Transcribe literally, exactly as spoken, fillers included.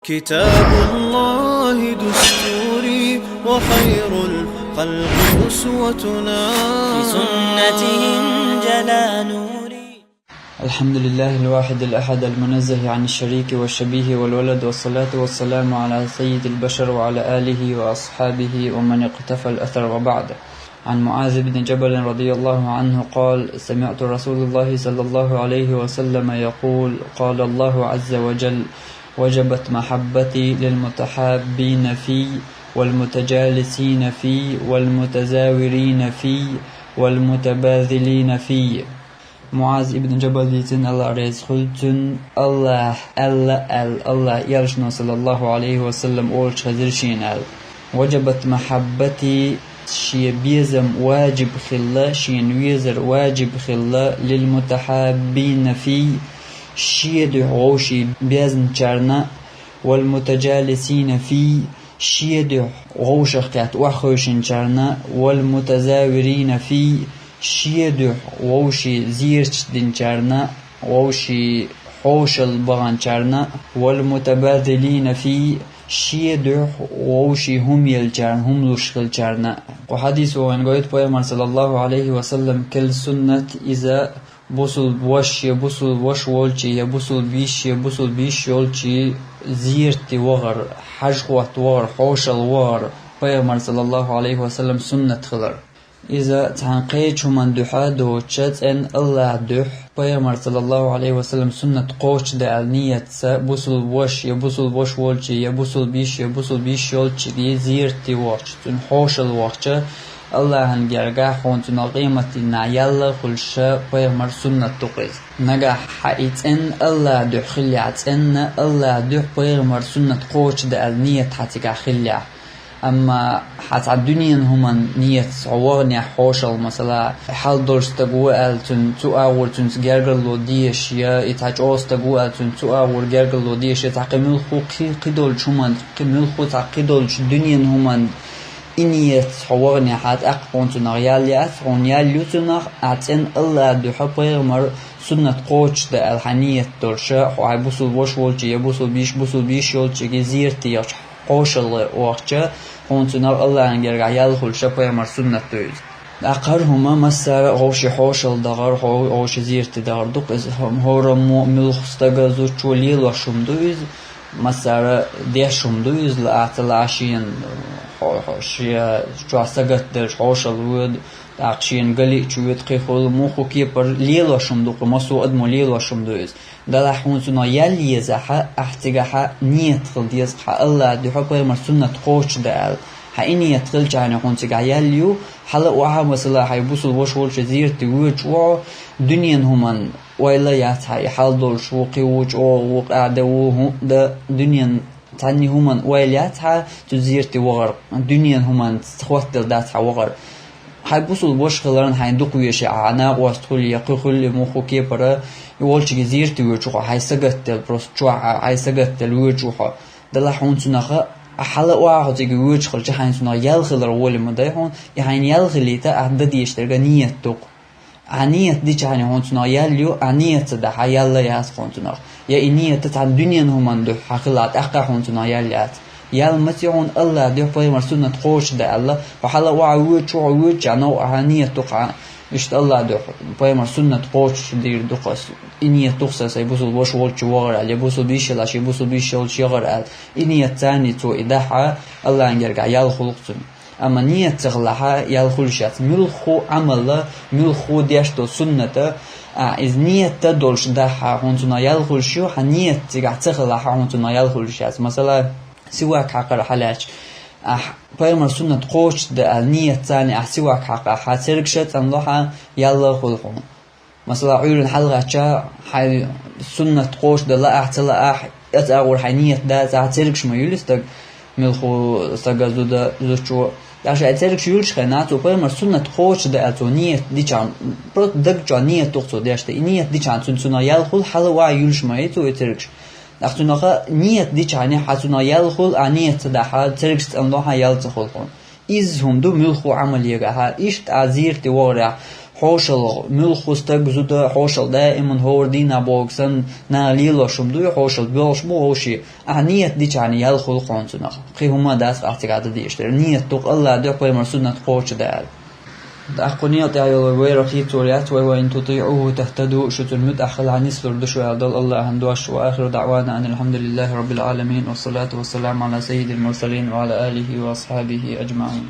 كتاب الله دستوري وخير الخلق أسوتنا. بسنته انجلى نوري. الحمد لله الواحد الأحد المنزه عن الشريك والشبيه والولد، والصلاة والسلام على سيد البشر وعلى آله وأصحابه ومن اقتفى الأثر وبعد. عن معاذ بن جبل رضي الله عنه قال: سمعت رسول الله صلى الله عليه وسلم يقول: قال الله عز وجل: وجبت محبتي للمتحابين في، والمتجالسين في، والمتزاورين في، والمتباذلين في. Муаз ибн Джабал дийцина, Аллах реза хуьлда цунна, Аллах аьлла аьлла, Аллах элчано, саллаллаху алейхи ва саллам, олуш хезира шена аьлла: «Ваджабат махаббати», шен безам ваджиб хилла, шена везар ваджиб хилла, «лил мутахаббина фий», шен дуьхьа вовший безначарна, «вал мутаджалисина фий», шен дуьхьа вовшах кхетта охьахевшинчарна, «вал мутазавирина фий», шен дуьхьа вовший зерачаш динчарна, вовший хьошалла баханчарна, «вал мутабадилина фий», шен дуьхьа вовший хӀума еллачарна, хӀума луш хилчарна. Кху хьадисо вайна гойту пайхамар, саллаллаху алейхи ва саллам, кел суннат иза бусулба ваша я бусулба ваша волчий, я бусулба йиша я бусулба йиша йолчий зерате вахар, хьажа-хӀотта вахар, хьошалла вахар пайхамар, саллаллаху алейхи ва саллам, суннат хилар. Иза цхьана кхечу хӀуманна дуьхьа доцуш, цӀена Аллах дуьхьа пайхамар, саллаллаху алейхи ва саллам, суннат кхочушдан аьлла ниятца бусулба ваша я бусулба ваша волчий, я бусулба йиша я бусулба йиша йолчий зерате вахча, цуьнан хьошалла вахча, Аллахьан гергахь хьуна цунах къематдийнахь ял хуьлуш пайхамар суннат ду-кх иза. Нагахь хьан и цӀена Аллах дуьхьа хиллехь, цӀена Аллах дуьхьа пайхамар суннат кхочушдан аьлла ният хьан цигахь хиллехь. Амма хьан цхьа дуьненан хӀуманна ниятца хьо ваханехь хьошалла, масала, хьал долуш стаг ву аьлла цуьнан, цу агӀор цуьнца гергарло дезаш, я и цхьа чӀогӀа стаг ву аьлла цуьнан, цу агӀор гергарло дезаш, я цхьа кхин муьлхха кхин, кхидолчу хӀуманна, кхин муьлхха цхьа кхидолчу дуьненан хӀуманна и ниятца хьо ваханехь, тӀаккха хьуна цунах ял яц, хьуна ял ю цунах, ахь цӀена Аллах дуьхьа пайхамар суннат кхочушдан аьлла хьан ният долуш, хьо хьайн бусулба ваша волчий, я бусулба йиша, бусулба йиша йолчий зерате яхча, хьошалла вахча, хьуна цунах Аллахьан гергахь ял хуьлуш пайхамар суннат ду иза. ТӀаккха хӀара хӀума массара а вовший хьошалла дахар, хьо-, вовший зерате дахар ду-кх иза. ХӀораммо, муьлхха стага, зудчо лелош хӀума ду иза. Массара деш хӀума ду иза, лаахь ца лаахь шена, хьо-, хьо-, шен чохь сагатделча хьошалла воьду, тӀаккха шена галиъча воьду, кхин хуьлу, муха кепара лелош хӀума ду-кх, массо а адамо лелош хӀума ду иза. Делахь хьуна цунах ял езахь, ахь цигахь ният хила деза-кх хьан Аллах дуьхьа пайхамар суннат кхочушдан аьлла. Хьан и ният хилчахьана хьуна цигахь ял ю, хьала а охьа, масала, хьайн бусулба ваша волчу зерате воьдуш ву хьо, дуьненан хӀуманна ойла яц хьан, и хьал долуш ву, кхин ву, чӀогӀа ву, къаьда ву, хӀун а дан, дуьненан цхьанна хӀуманна ойла яц хьан цу зерате вахар, дуьненан хӀуманца хоттаделла дац хьан вахар. Хьайн бусулба ваша хиларна хьайна дукха везаш, хьан накъост хуьлу я кхин хуьлу, муха кепара, и волчу зерате воьдуш ву хьо, хьайн сагатделла, просто чохь хьайн сагатделла воьдуш ву хьо. Делахь хьуна цунах, хьала а охьа хьо цига воьдуш хилча, хьайна цунах ял хилар гӀоли ма дай хьуна, и хьайна ял хилийта ахь дан дезаш дерг ният ду-кх. Ахь ният дичахьана хьуна цунах ял ю, ахь ният ца дахь, ял яц хьуна цунах. Я и ният цхьана дуьненан хӀуманна дуьхьа хьан хилахь, тӀаккха хьуна цунах ял яц. Ял маца ю хьуна Аллах дуьхьа пайхамар суннат кхочушдан аьлла, хьо хьала а охьа воьдуш ву хьо, воьдучахьана новкъа хьан ният ду-кх хьан, иштта Аллах дуьхьа пайхамар суннат кхочушдийр ду-кх ас. И ният ду-кх сан, сайн бусулба ваша волчу вахар аьлла, я бусулба йиша елахь, шен бусулба йиша йолчу яхар аьлла. И ниятца цо и дахь, Аллахьан гергахь ял хуьлу-кх цунна. Амма ният ца хилахь, ял хуьлуш яц. Муьлхха Ӏамал, муьлхха деш долу суннат, а, иза ният долуш дахь, хьуна цунах ял хуьлуш ю, хьан ният цигахь ца хилахь, хьуна цунах ял хуьлуш яц. Масала, сивак хьакхар хьалаьцча, ахь пайхамар суннат кхочушдан аьлла ниятца ахь сивак хьакхахь, хьан цергаш а цӀанло хьан, ял а хуьлу хьуна. Масала, Ӏуьйранна хьалагӀаьттича, хьайн суннат кхочушдан лаахь ца лаахь, оцу агӀор хьайн ният дацахь, цергаш ма юьллу стаг, муьлхха стага, зуда, зудчо. Ткъа шайн цергаш юьллучу хенахь, цо пайхамар суннат кхочушдан аьлла цо ният дичахьана, просто даг чохь ният ду-кх цо деш, и ният дичахьана цуьнан цунах ял хуьлу, хьала а охьа юьллуш ма ю цо и цергаш. Ахь цунах ният дичахьана, хьан цунах ял хуьлу, ахь ният ца дахь, цергаш цӀанло хьан, ял ца хуьлу хьуна. Изза хӀума ду муьлхха Ӏамал егахь, иштта ахь зерате вахарехь, хьошалгӀа, муьлхха стаг, зуда хьошалгӀа даиман хӀора дийнахь бохург санна, наха лелош хӀума дуй хьошалгӀа, боьлхуш бу вовший. Ахьа ният дичахьана ял хуьлу хьуна цунах. Кхин хӀума дац ахь цигахь дан дезаш дерг. Ният ду-кх АллахӀан дуьхьа, пайхамар суннат кхочушдаьлла. ТӀаккха кху некъа тӀехь йолу вай вайра хийцор яц, «وإن تطيعوه تهتدوا», шу цунна муьтӀахь хилахь нислур ду шу аьлла долу АллахӀан дош. وآخر دعوانا أن الحمد لله رب العالمين، والصلاة والسلام على سيد المرسلين وعلى آله وأصحابه أجمعين.